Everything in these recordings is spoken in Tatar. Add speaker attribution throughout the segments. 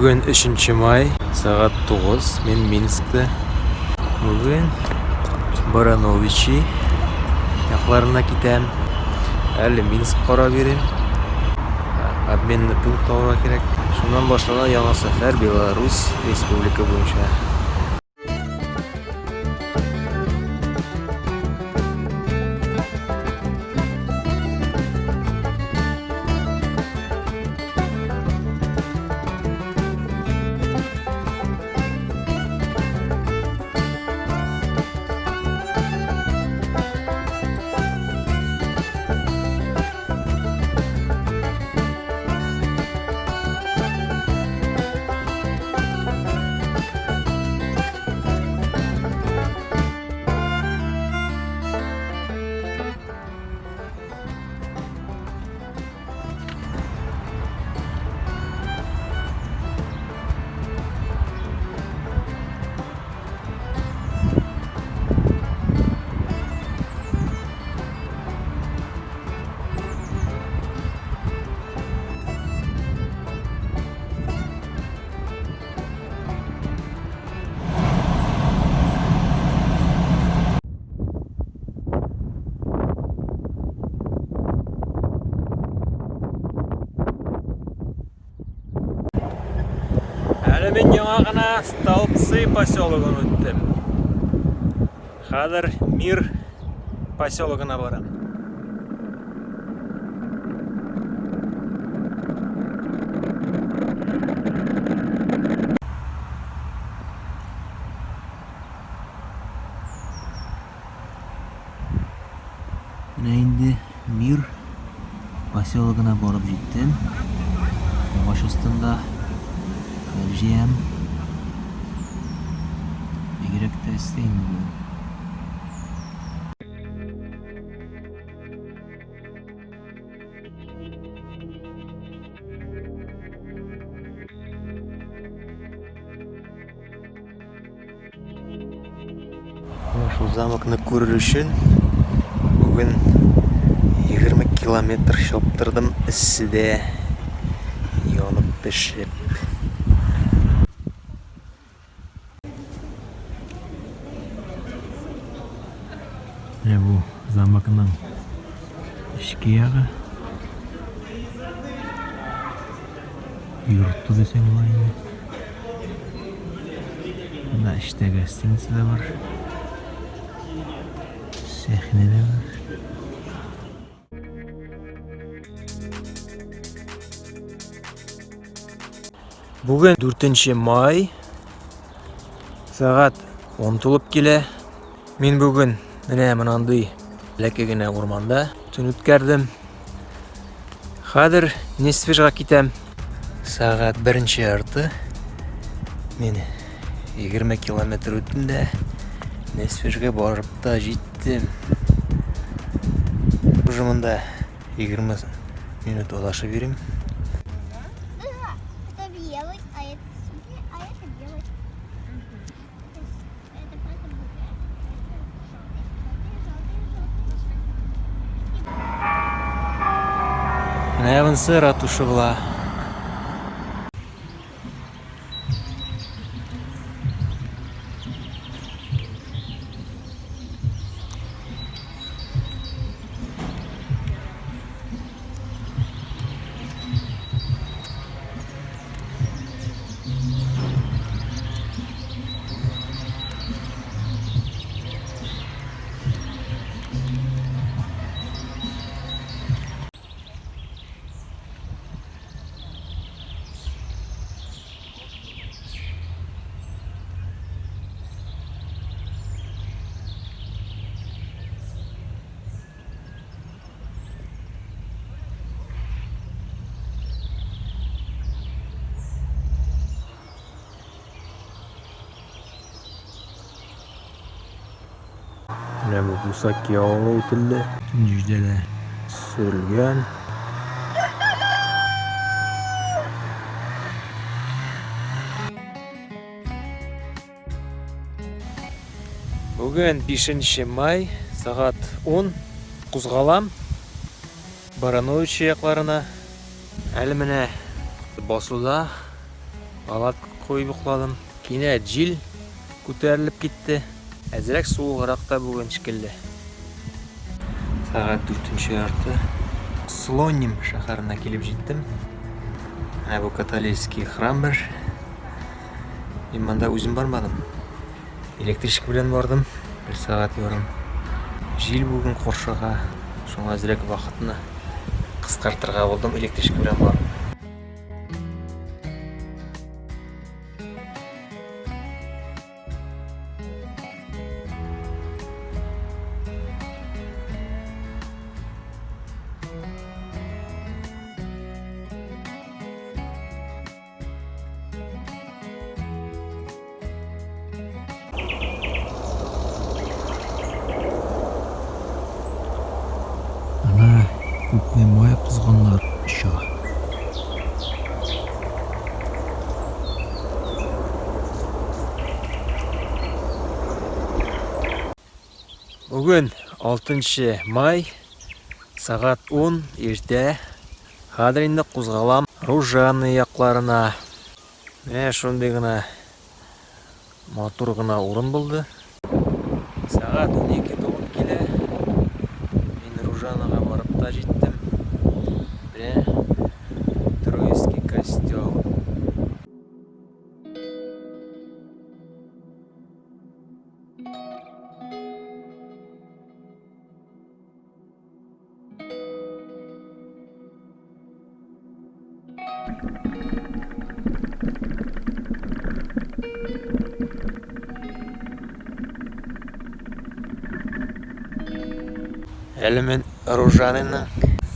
Speaker 1: Бүген 3 май, сәгать 9, мин Минскта. Бүген Барановичи якларына китәм. Әле Минск карап йөрим. Обменный пункт алырга кирәк. Шуннан башлана яңа сәфәр Беларусь Республика буенча. Әле мин яңа гына Столбцы поселогын үттем. Хәзер Мир поселогына барам. Менә инде Мир поселогына барып җиттем. Агач астында хәл җыям. Бигрәк тә эссе инде бүген. Шул замокны күрер өчен бүген 20 километр чаптырдым эсседә янып пешеп. Менә бу замокның эчке ягы. Йорты дисәң була инде. Монда эчтә гостиница да бар. Сәхнә дә бар. Бүген 4 май. Сәгать 10 тулып килә. Мин бүген менә монандый ләке генә урманда төн үткәрдем. Хәзер Несвижга китәм. Сәгать беренче ярты. Мин 20 километр үттем дә Несвижга барып та җиттем. Уже монда 20 минут адашып йөрим.
Speaker 2: Это белый, а это синий, а это белый. Это просто букет. Это желтый, желтый, желтый, желтый.
Speaker 1: Менә монысы ратуша була. Менә бу Мусаки авылы үтелде. Җирдә дә сөрелгән. Бүген 5 май, сәгать 10. Кузгалам. Барановичи якларына. Әле менә басуда. Палатка куеп йокладым. Кинәт җил күтәрелеп китте. Әзрәк суыграк та бүген шикелле. Сәгать дүртенче ярты. Слоним шәһәренә килеп җиттем. Менә бу католический храм бер. Мин монда үзем бармадым. Электричка белән бардым. Бер сәгать ярым. Җил бүген каршыга. Шуңа әзрәк вакытны кыскартырга булдым, электричка белән барып. Ана күпме май козгыннар оча. Бүген 6 май, сәгать 10 иртә. Хәзер инде кузгалам Ружаны якларына. Менә шундый гына матур гына урын булды. Сәгать 12 тулып килә. Мин Ружанага барып та җиттем. Менә Троицкий костел. Әле мин Ружаныйның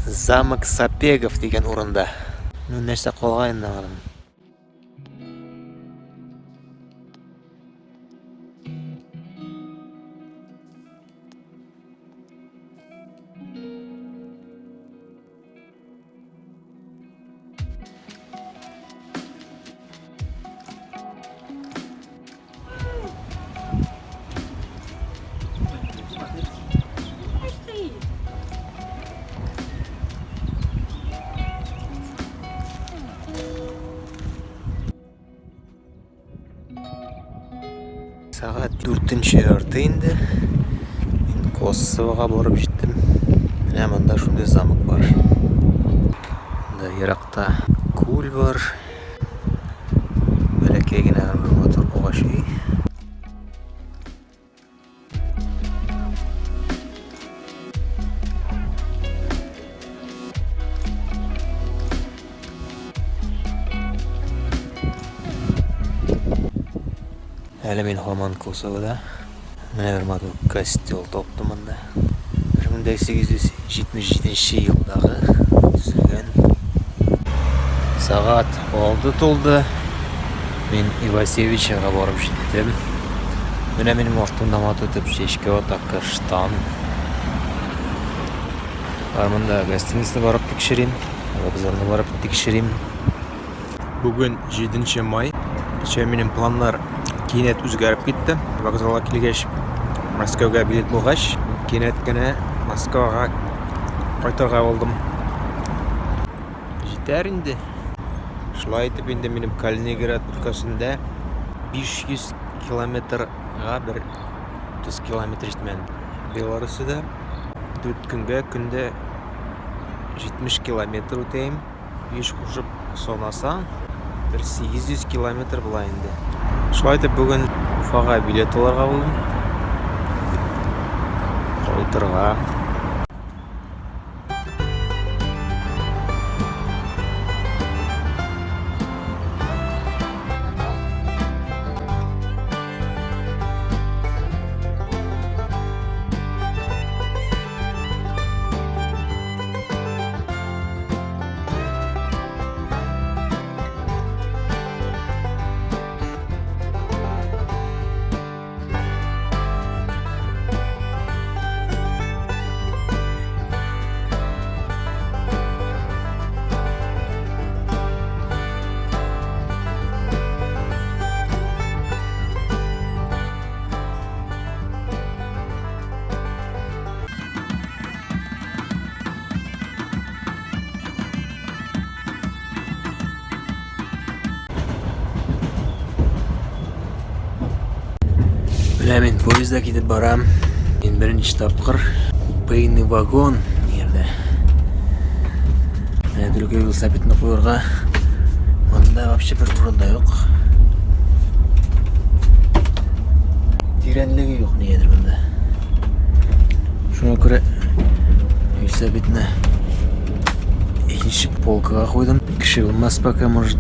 Speaker 1: Замок Сапегов дигән урында. Ну, нәрсә калган инде аңардан. Сәгать дүртенче ярты инде. Мин Косовога барып җиттем. Менә монда шундый замок бар. Монда еракта күл бар. Бәләкәй генә бер матур агач өй. Әле мин һаман Косовода. Менә бер матур костел таптым монда. 1877 елдагы төзелгән. Сәгать 6 тулды. Мин Ивасевичага барып җиттем. Менә минем артымда матур итеп чәчкә ата кыштан. Бар монда гостиницаны барып тикшерим, вокзалны барып тикшерим. Бүген 7 май. Кичә минем планнар кинәт үзгәреп китте. Вокзалга килгәч, Мәскәүгә билет булгач, кинәт кенә Москвага кайтырга булдым. Җитәр инде. Шулай итеп инде минем Калининград өлкәсендә 500 километрга бер 30 километр җитмәде. Белоруссиядә 4 көнгә көндә 70 километр үтәем. 5 кушып санасаң, бер 800 километр була инде. Шулай итеп бүген Уфага билет алырга булдым. Кайтырга. Менә мин поездда китеп барам. Мин беренче тапкыр купейный вагон нигердә. Менә только велосипедны куярга. Монда вообще бер урын да юк. Тирәнлеге юк нигәдер монда. Шуңа күрә велосипедны икенче полкага куйдым. Кеше булмас пока, может.